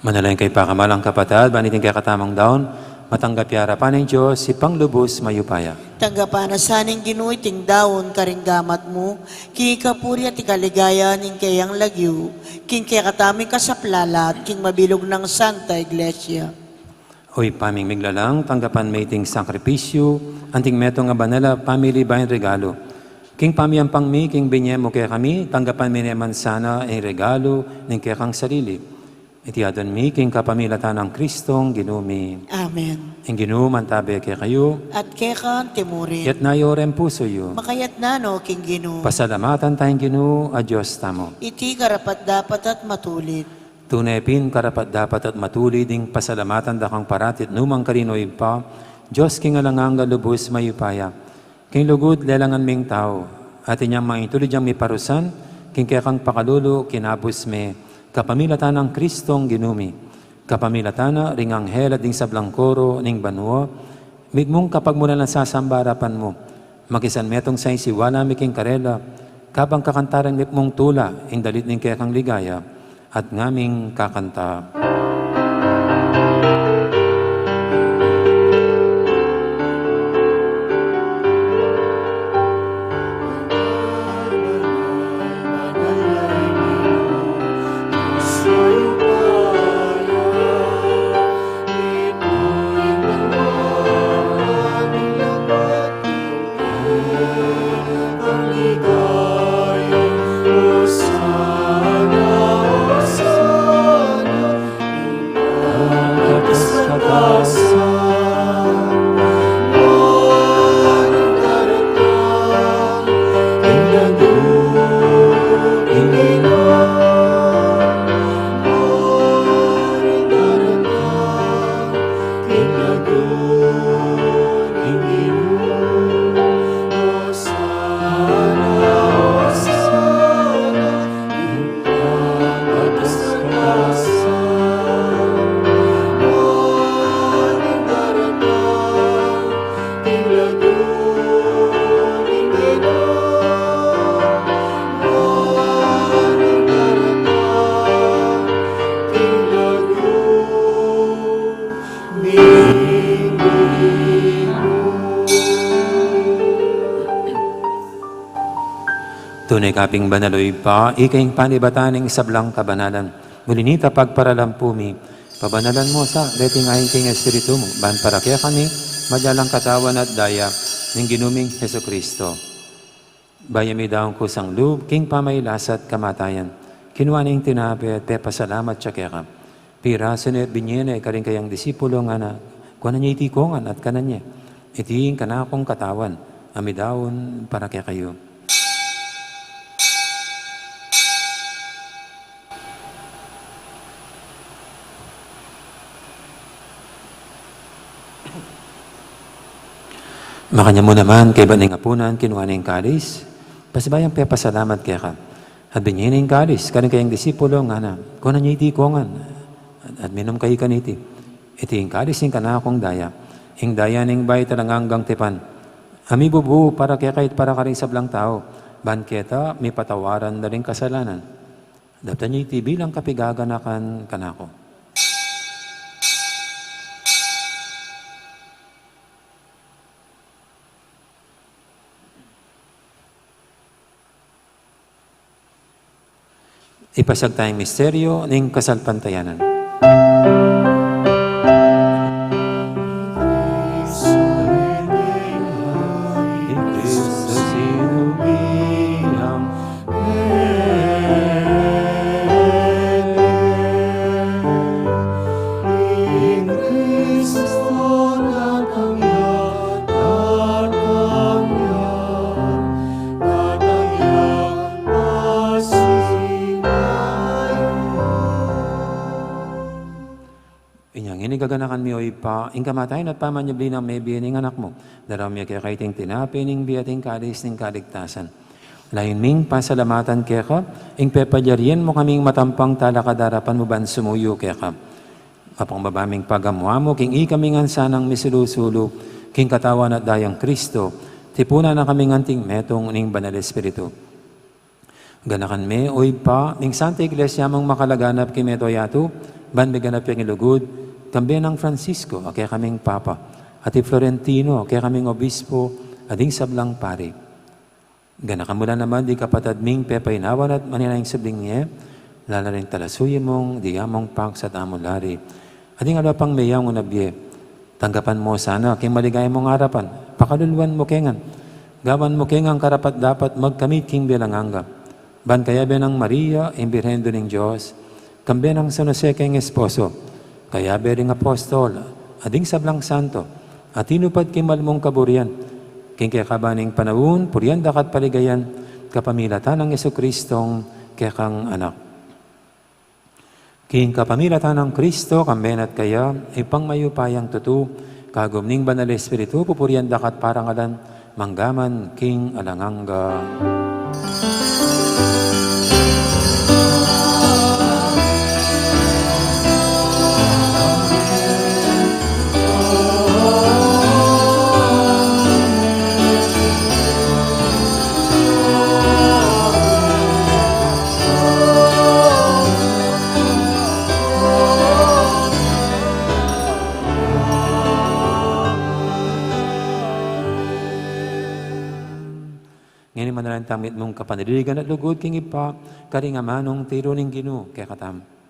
Manalangin kayu pakamalan kung kapatad, ban iting kekatamung daun, matanggap ya arapan ning Dios, Ibpang lubus mayupaya. Tanggapan na sa ning Ginu iting daun karing gamat mu, king ikapuri at ikaligaya ning keyang lagyu, king kekatamung kasaplalan at king mabilug nang Santa Iglesia. O Ibpa ming miglalang, tanggapan me iting sakripisyu, anting metung a banal a pamili bayung regalu. King pamiyampang mi king binye mu kekami, tanggapan me naman sana ing regalu ning kekang sarili. Iti adwan mi king kapamilatan nang Kristong Ginu mi. Amen. Ing Ginu mantabe kekayu. At keka antimurin. Itas yu ring pusu yu. Makatas no king Ginu. Pasalamatan taya ing Ginu a Dios tamu. Iti karapat-dapat at matulid. Tune pin karapat-dapat at matulid ing pasalamatan da kang parati at nukarin man, O Ibpa, Dios king alang angga, lubus mayupaya. King lugud lelangan ming tau, at inyang maitulid yang miparusan, king kekang pakalulu kinabus me, kapamilatan nang Kristong Ginu mi, kapamilatan na ring anghel at ding sablang koro ning banua, mitmung kapagmulan at sasamba arapan mu, makisan metung sa isiwala mi king karela, kabang kakantaran mitmung tula, ing dalit ning kekang ligaya, at ngaming kakanta. Tune ka pin banal, O Ibpa, ika ing panibatan ning sablang kabanalan. Uli na nita pagparalan pu mi, pabanalan mu sa deting ain king Espiritu mu, ban para kekami maging katawan at daya ning Ginu ming Jesucristo. Bayu ya midaun kusang lub king pamagkasakit at kamatayan, kinua ne ing tinape, pepasalamat ya keka, pirasu ne, binye ne karing kayang disipulo, ngana, kuanan ye iti kongan at kanan ye. Iti ing kanakung katawan a midaun para kekayu. Makanyan mu naman, kaybat ning apunan, kinua ne ing kalis, pasibayu yang pepasalamat keka, at binye ne ing kalis karing kayang disipulo, ngana, kuanan ye iti kongan, at, at minum kayu kaniti. Iti ing kalis ning kanakung daya, ing daya ning bayu at alang anggang tipan, a mibubu para kekayu at para karing sablang tau, ban keta mipatawaran da ring kasalanan. Daptan ye iti bilang kapaganakan kanaku. Ipasiag taya ing misteryu ning kasalpantayanan. Inya ngeni gaganakan mi, O Ibpa, ing kamatayan at pamanyubli nang mebie ning Anak mu. Daraun mi keka iting tinape ning bie at ing kalis ning kaligtasan. Layun ming pasalamatan keka ing pepalyarian mu kaming matampang talakad king arapan mu ban sumuyu keka. Mapakumbaba ming pagamu-amu king ikami ngan sanang misulu-sulu king katawan at dayang Kristo, tipunan na kaming anting metung ning Banal Espiritu. Ganakan me, O Ibpa, ing Santa Iglesia mung makalaganap king mabilug a yatu, Ban miganap ya ing lugud, kambe nang Francisco, a kekaming Papa, at i Florentino, a kekaming Obispo, at ding sablang pari. Ganakan mu la naman ding kapatad ming pepainawan at manenaya ing subling mie, lala ring talasuyu mung, ding among Pax at Among Larry, at ding aliwa pang meyangu na bie. Tanggapan mu sana king maligaya mung arapan, pakaluluan mu ke ngan, gawan mu ke ngan karapat-dapat magkamit king bie alang angga. Ban kayabe nang Maria, ing Birhen Indu ning Dios, kambe nang San Jose keng esposo, kayabe ring apostol, at ding sablang santo, a tinupad king mal mung kaburian, king kekaban ning panaun, purian da ka at paligayan, kapamilatan nang Jesucristong kekang Anak. King kapamilatan nang Cristo, kambe na at kaya, Ibpang mayupayang tutu, kagum ning Banal a Espiritu, pupurian da ka at parangalan, mangga man king alang angga. Ngeni manalangin tamu mitmung kapanaligan at lugud king Ibpa, karing amanung tiru ning Ginu kekatamu.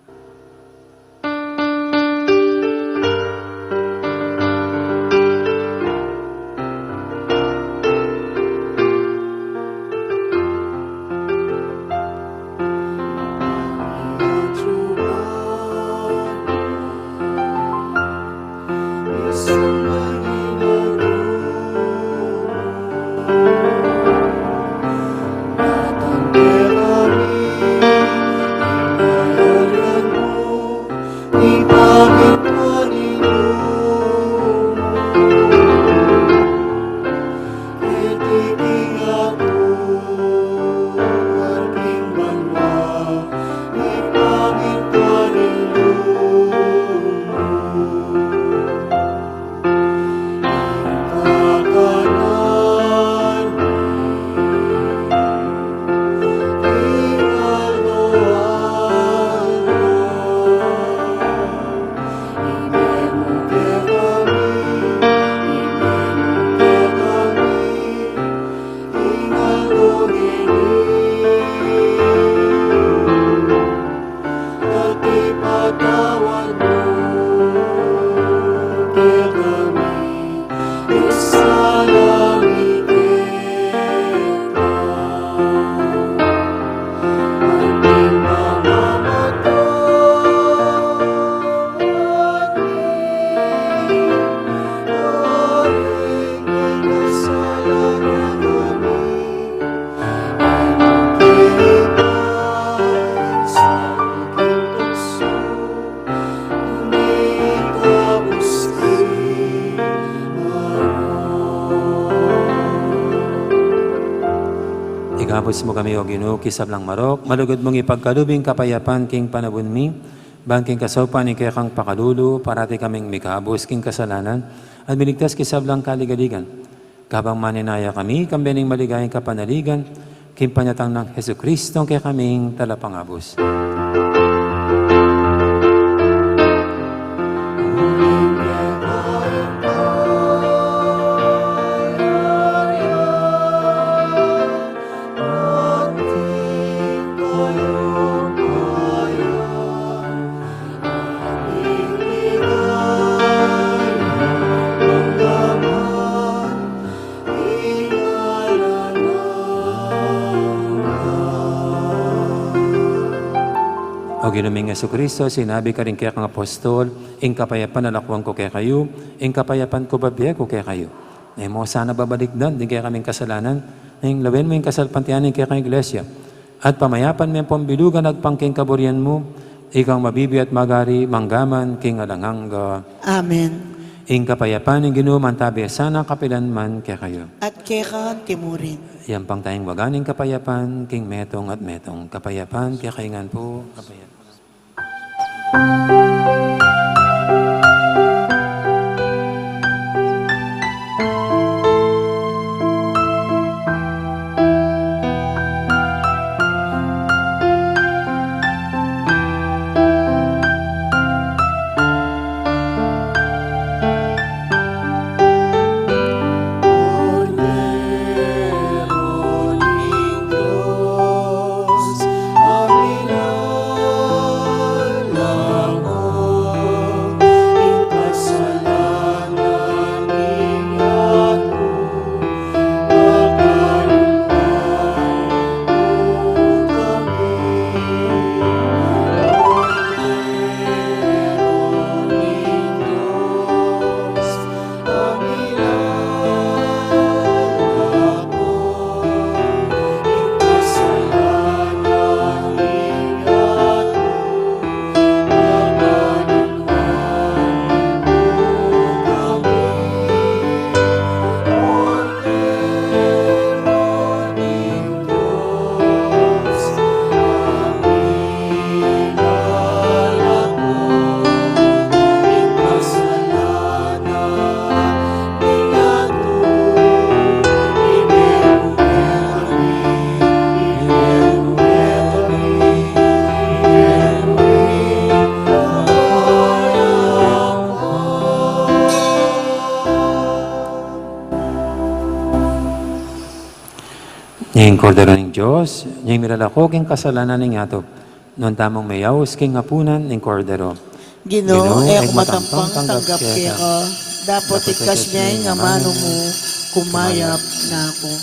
Ikabus mu kami, O Ginu, king sablang marok, malugud mung ipagkalub ing kapayapan king panaun mi, ban king kasaupan ning kekang pakalulu, parati kaming mikabus king kasalanan, at miligtas king sablang kaligaligan. Kabang manenaya kami, kambe ning maligayang kapanaligan, king panyatang nang Jesucristo, a kekaming Talapangabus. O Ginu ming Jesucristo, sinabi karing kekang apostol, ing kapayapan lakwan ku kekayu, ing kapayapan ku bibie ku kekayu. E mu sana babalikdan ding kekaming kasalanan, nune lawen mu ing kasalpantayanan ning kekang Iglesia. At pamayapan me ampong bilugan agpang king kaburian mu, ikang mabibie at magari, mangga man king alang angga. Amen. Ing kapayapan ning Ginu mantabi sana kapilan man kekayu. At keka anti murin. Yampang tayang wagan ing kapayapan king metung at metung. Kapayapan kekayu ngan pu, kapayapan. Ing Kordero ning Dios, ing milalako king kasalanan ning yatu. Nuan tamung meyaus king apunan ning Kordero. Ginu, e ku matampang tanggap keka, dapot ikasme ing amanu mu, kumayap na ku.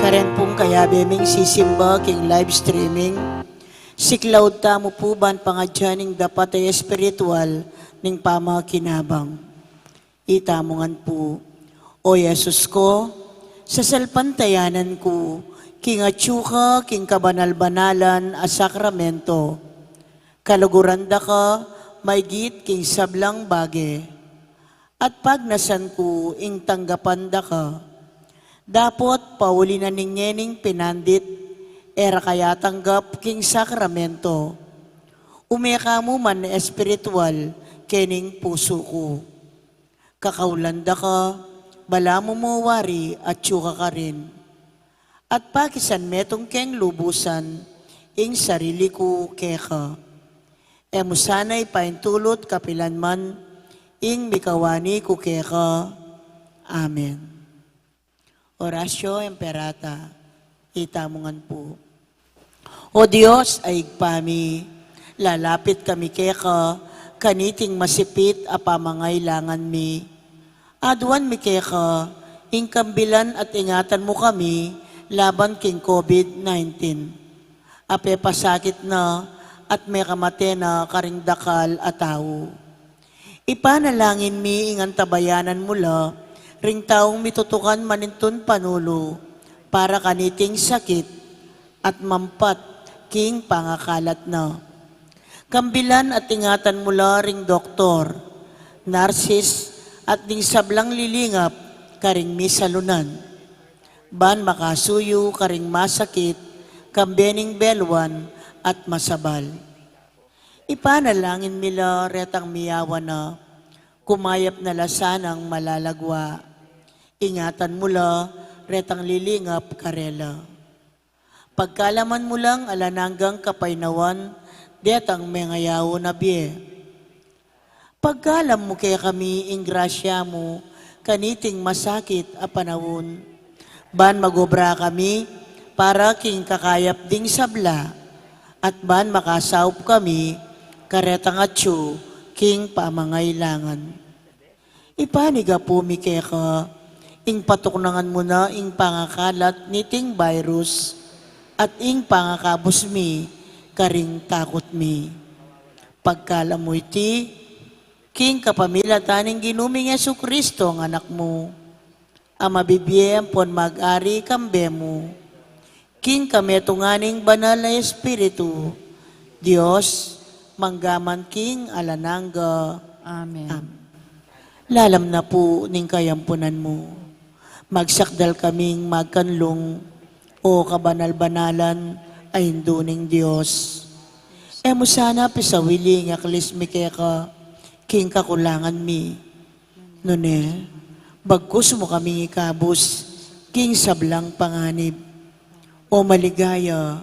Karin pung kayabe ming sisimba king live streaming, siklaud tamu pu ban pangadyan ing dapat a espiritual ning pamakinabang. Itamu ngan pu. O Jesus ku, sasalpantayanan ku king atyu ka king kabanal-banalan a sakramento. Kaluguran da ka maigit king sablang bage, at pagnasan ku ing tanggapan da ka. Dapot pauli na ning ngening pinandit, e ra ka atanggap king sakramento. Ume ka mu man espiritual kening pusu ku. Kakaulan da ka, balamu mu wari atyu ka karin. At pakisan metung keng lubusan ing sarili ku keka. E mu sana ipaintulut kapilan man ing mikawani ku keka. Amen. Oratio Imperata. Itamu ngan pu. O Dios a Ibpa mi, lalapit kami keka kaniting masipit a pamangailangan mi. Aduan mi keka ing kambilan at ingatan mu kami laban king COVID nineteen a pepasakit na at mekamate na karing dakal a tau. Ipanalangin mi ing antabayanan mu la ring taung mitutukan manintun panulu para kaniting sakit at mampat king pangakalat na. Kambilan at ingatan mu la ring doktor, narsis, at ding sablang lilingap karing misalunan, ban makasuyu karing masakit, kambe ning beluan at masabal. Ipanalangin mi la retang miyawan na, kumayap na la sanang malalagwa. Ingatan mu la retang lilingap karela. Pagkalaman mu lang alang anggang kapaynawan detang mengayaun a bie. Pagkalam mu kekami ing grasya mu kaniting masakit a panaun, ban mag-obra kami para king kakayap ding sabla, at ban makasaup kami karetang atyu king pamangailangan. Ipanigapu mi keka ing patuknangan mu na ing pangakalat niting virus at ing pangakabus mi karing takut mi. Pagkalam mu iti king kapamilatan ning Ginu ming Jesucristo a Anak mu, a mabibie ampon mag-ari kambe mu king kametungan ning Banal a Espiritu, Dios, mangga man king alang angga. Amen. Amen. Lalam na pu ning kayampunan mu, magsakdal kaming magkanlung, O kabanal-banalan a Indu ning Dios. E mu sana pisawili ing aklis mi keka king kakulangan mi, nune bagkus mu kaming ikabus king sablang panganib, O maligaya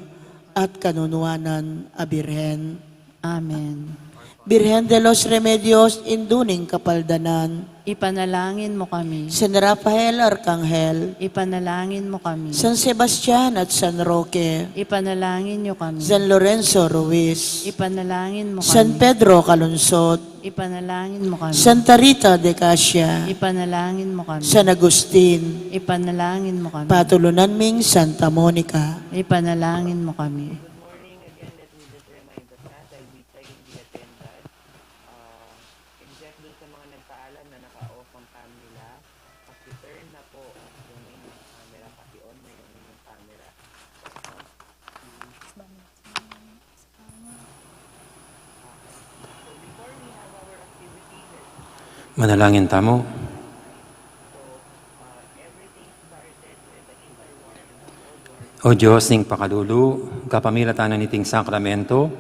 at kanunuanan a Birhen. Amen. Birhen de los Remedios, Indu ning Kapaldanan, ipanalangin mu kami. San Rafael Arkanghel, ipanalangin mu kami. San Sebastian at San Roque, ipanalangin yu kami. San Lorenzo Ruiz, ipanalangin mu kami. San Pedro Calungsod, ipanalangin mu kami. Santa Rita de Casia, ipanalangin mu kami. San Agustin, ipanalangin mu kami. Patulunan ming Santa Monica, ipanalangin mu kami. Morning again, let me just remind the class, I will, I will be attended. Ah, and check dun sa mga nagpaalam na naka-off ang cam nila, paki-turn na po yung inyong camera, paki-on na yung inyong camera. Manalangin tamu. O Dios ning pakalulu, kapamilatan na niting sakramento,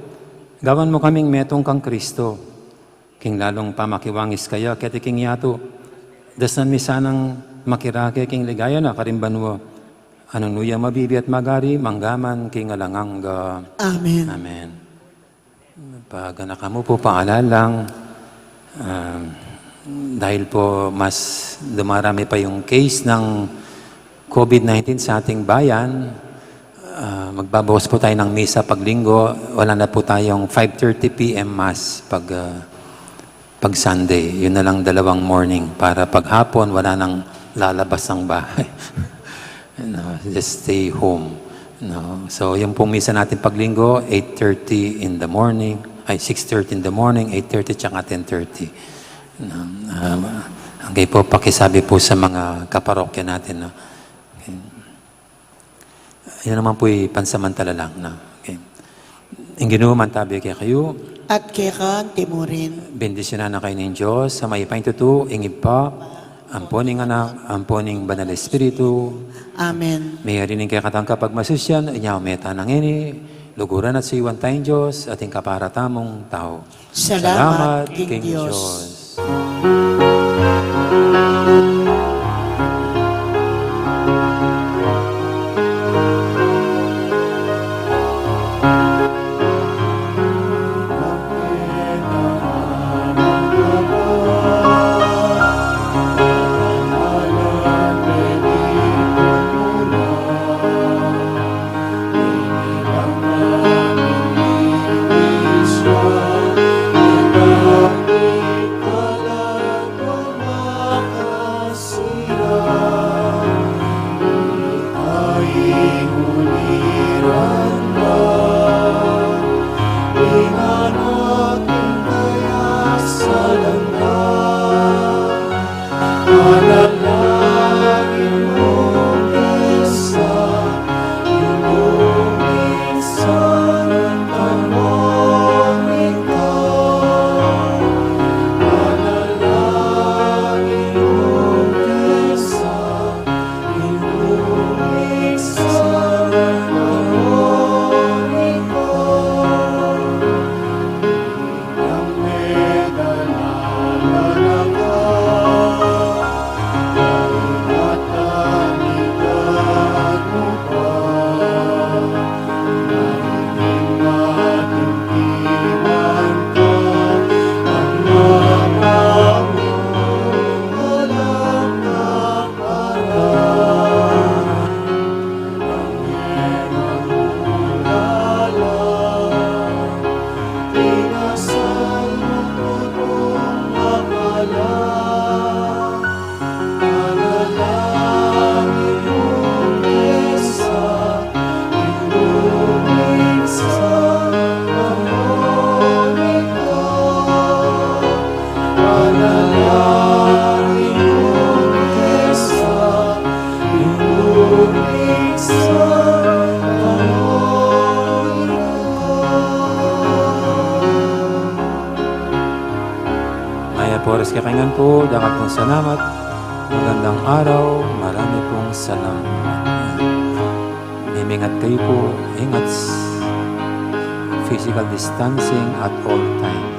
gawan mu kaming metung kang Kristo, king lalung pamakiwangis kaya keti king yatu. Dasnan mi sanang makirake king ligaya na karing banua, a nung nu ya mabibie at mag-ari mangga man king alang angga. Amen. Amen. Pag anak mu po, paalala lang, ah, dahil po mas dumarami pa yung case ng COVID nineteen sa ating bayan, ah, magbabawas po tayo ng misa pag Linggo. Wala na po tayong five thirty P M Mass pag, ah, pag Sunday. Yun na lang dalawang morning para pag hapon, wala nang lalabas ng bahay. You know, just stay home. No? So, yung pong misa natin pag Linggo, eight thirty in the morning, ay, six thirty in the morning, eight thirty, tsaka ten thirty. No? Um, okay po, pakisabi po sa mga kaparokya natin, no? Okay. Yan naman po'y pansamantala lang, no? Okay. Ing Ginu mantabi kekayu. At keka mu rin. Bendisyunan na kayu ning Dios a mayupaya king tutu, ing Ibpa, ampo ning Anak, ampo ning Banal Espiritu. Amen. Meyari ning kekatang kapagmasusian, inya meta na ngeni, luguran at suyuan taya ing Dios, at ing kaparatamung tau. Salamat king Dios. Ihuliran na, inanat ing kaya salanda. Panalangin mung kesa, ing bumiksan at harmonika. Panalangin mung kesa, ing bumiksan at harmonika. Mayap a oras kekayu ngan pu, dakal pung salamat. Magandang araw, marami pung salamat. Mimingat kayu pu, ingat s-, physical distancing at all time.